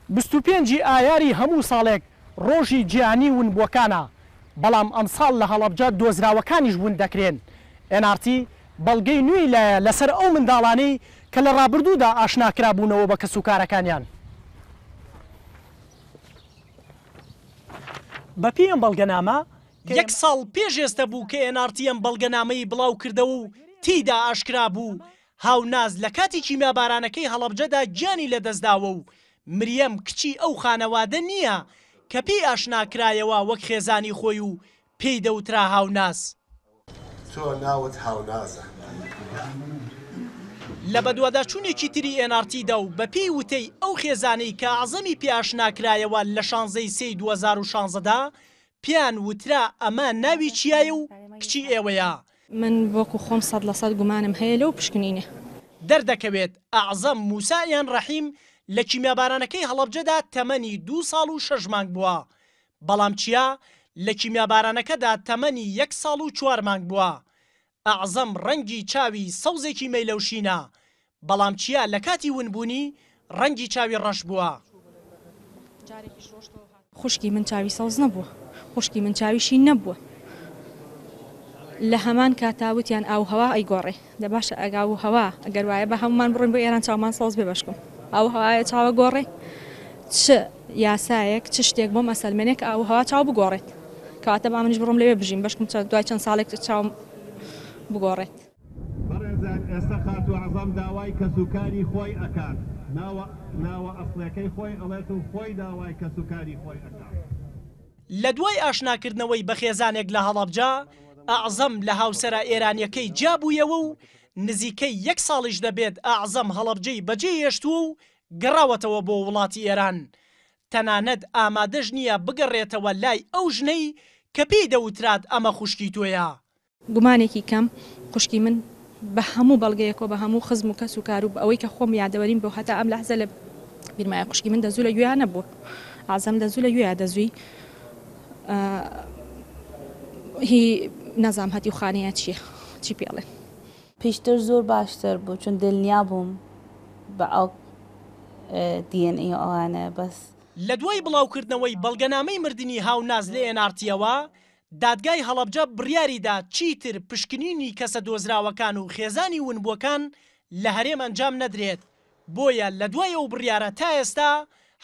25 ی ئایاری هەموو ساڵێک ڕۆژی جیهانی ونبووەکانە، بەڵام ئەمساڵ لە هەڵەبجە دۆزراوەکانیش ون دەکرێن. ئێن ئاڕ تی بەڵگەی نوێی لایە لەسەر ئەو منداڵانەی کە لە ڕابردوودا ئاشنا کرابوونەوە بە کەسوکارەکانیان. بەپێی ئەم بەڵگەنامە کە یەک ساڵ پێش ئێستە بوو کە ئێن ئاڕ تی ئەم بەڵگەنامەی بڵاوکردەوە و تێیدا ئاشکرا بوو هاوناز لە کاتی کیمیابارانەکەی هەڵەبجەدا گیانی لەدەستداوە و مریەم کچی ئەو خانەوادە نییە کە پێی ئاشنا کرایەوە وەک خێزانی خۆی و پێی دەوترا هاوناز. تۆ ناوت هاونازە. لە بەدواداچوونێکی تری ئێن ئاڕ تیدا و بەپێی وتەی ئەو خێزانەی کە ئەعزەمی پێ ئاشنا کرایەوە لە شانزە ی سێی 2016 دا پێیان وترا ئەمە ناوی چیایە و کچی ئێوەیە. من وەکو خۆم 100% گومانم هەیە لەو پشکنینە. دەردەکەوێت ئەعزەم موسا یان ڕەحیم لە کیمیابارانەکەی هەڵەبجەدا تەمەنی دوو ساڵ و شەش مانگ بووە، بەڵام چیا لە کیمیابارانەکەدا تەمەنی یەک ساڵ و چوار مانگ بووە. ئەعزەم ڕەنگی چاوی سەوزێکی مەیلەوشینە، بەڵام چیا لە کاتی ونبوونی ڕەنگی چاوی ڕەش بووە. خوشکی من چاوی سەوز نەبووە، خوشکی من چاوی شین نەبووە. لە هەمان کاتا وتیان ئاو و هەوا ئەیگۆڕێ. دە باشە ئەگ ئاو و هەوا ئەگەر وایە با هەموومان بڕۆین بۆ ئێران چاومان سەوز بێ بەشکم ئاو و هەوایە چاوە گۆڕێ. چ یاسایەک چ شتێک بۆم ئەسەلمێنێ کە ئاو و هەوا چاو بگۆڕێت. کەواتە با منیش بڕۆم لەوێ بژیم بەشکم دوای چەند ساڵێک چاوم بگۆڕێت. بەڕێزان ئێستا خاتوو عەزەم داوای کەسوکاری خۆی ئەکات ناوە ناوە ئەسڵیەکەی خۆی ئەڵێت و خۆی داوای کەسوکاری خۆی ئەکات. لە دوای ئاشناکردنەوەی بە خێزانێک لە هەڵەبجە، ئەعزەم لە هاوسەرە ئێرانیەکەی جیابوویەوە و نزیکەی یەک ساڵیش دەبێت ئەعزەم هەڵەبجەی بەجێهێشتووە و گەڕاوەتەوە بۆ وڵاتی ئێران، تەنانەت ئامادەش نییە بگەڕێتەوە لای ئەو ژنەی کە پێی دەوترات ئەمە خوشکی تۆیە. گومانێکی کەم خوشکی من بە هەموو بەڵگەیەکەوە بە هەموو خزم و کەس و کار و ئەوەی کە خۆم یادەوەریم بۆ هەتا ئەم لەحزە لە بیرمایە خوشکی من دەزوو لە گوێیا نەبووە ئازەم دەزوو لە گوێیا دەزووی هی نازام هەتیو خانەیە چییە چی پێڵێن. پیشتر زۆر باشتر بوو چون دلنیا بووم بە ئەو دی ئێن ئەی و ئەوانە بەس. لە دوای بڵاوکردنەوەی بەڵگەنامەی مردنی هاوناز لە ئێن ئاڕ تیەوە، دادگای هەڵەبجە بڕیاریدا چیتر پشکنینی کەسە دۆزراوەکان و خێزانی ونبووەکان لە هەرێم ئەنجام نەدرێت، بۆیە لە دوای ئەو بڕیارە تا ئێستا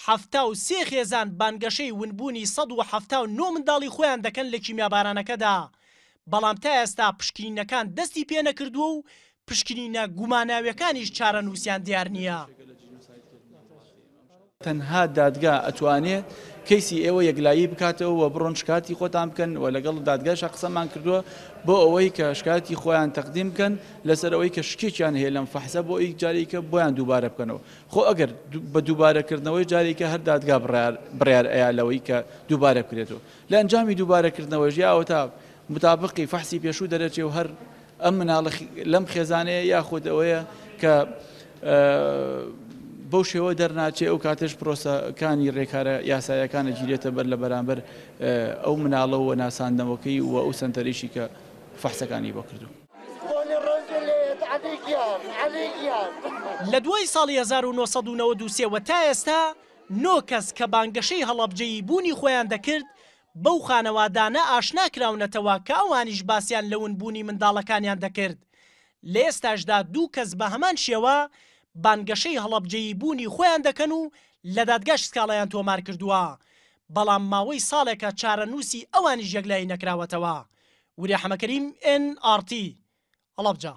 73 خێزان بانگەشەی ونبوونی 179 منداڵی خۆیان دەکەن لە کیمیابارانەکەدا، بەڵام تا ئێستا پشکنینەکان دەستی پێنەکردووە و پشکنینە گوماناویەکانیش چارەنووسیان دیار نییە. تەنها دادگا ئەتوانێت کەیسی ئێوە یەکلایی بکاتەوە و بڕۆن شکاتی خۆتان بکەن و لەگەڵ دادگاشا قسەمان کردووە بۆ ئەوەی کە شکاتی خۆیان تەقدیم بکەن لەسەر ئەوەی کە شکێکیان هەیە لەم فەحسە بۆ ئەوی جارێکە بۆیان دووبارە بکەنەوە خۆ ئەگەر بە دووبارەکردنەوەی جارێکە هەر دادگا بڕیار ئەیا لەوەی کە دووبارە بکرێتەوە لە ئەنجامی دووبارەکردنەوەش یا ئەوەتا متابقی فەحسی پێشوو دەرەچێ و هەر ئەم مناڵە لەم خێزانەیە یاخود ئەوەیە کە بەو شێوە دەرناچێ ئەو کاتەش پرۆسەکانی رێکارە یاسایەکان ئەگیرێتە بەر لە بەرامبەر ئەو مناڵە و ناساندنەوەکەی و ئەو سەنتەرەیشی کە فەحسەکانی بۆ کردوون. لە دوای ساڵی 1993 وە تا ئێستا نۆ کەس کە بانگەشەی هەڵەبجەیی بوونی خۆیان دەکرد بەو خانەوادانە ئاشنا کراونەتەوە کە ئەوانیش باسیان لە ونبوونی منداڵەکانیان دەکرد. لە ئێستاشدا دوو کەس بە هەمان شێوە بانگەشەی هەڵەبجەیی بوونی خۆیان دەکەن و لە دادگاش سکاڵایان تۆمار کردووە، بەڵام ماوەی ساڵێکە چارەنووسی ئەوانیش یەکلایی نەکراوەتەوە. وریا حەمەکەریم، ئێن ئاڕ تی، هەڵەبجە.